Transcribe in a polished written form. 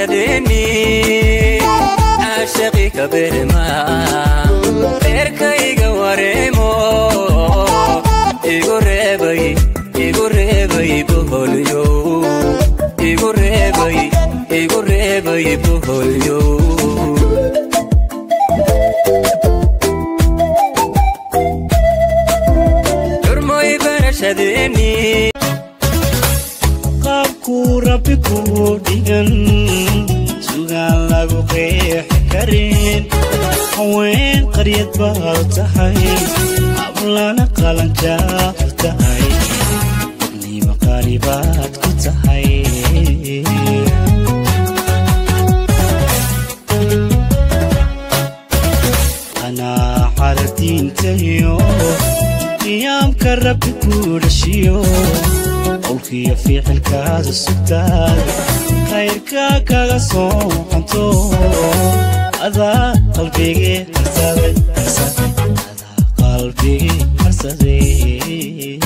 Barashadeeni caashaqi ka berma beerkayga wareemo igu reebay, igu reebay boholyo, igu reebay, igu reebay boholyo. Xurmoy barashadeeni qaabkuu Rabbi kuu dhigan sugaan lagu qeexi karin. Haween qaryad baad tahay, hablana qalanjaad tahay, nima qaribaad ku tahay. Qanaacada diintayo qiyaamka Rabbi kuu dhashiyo, qowlkiyo ficilkaada sugtaad khayrka kaga soo canto. Adaa qalbigii harsaday, adaa qalbigii harsaday.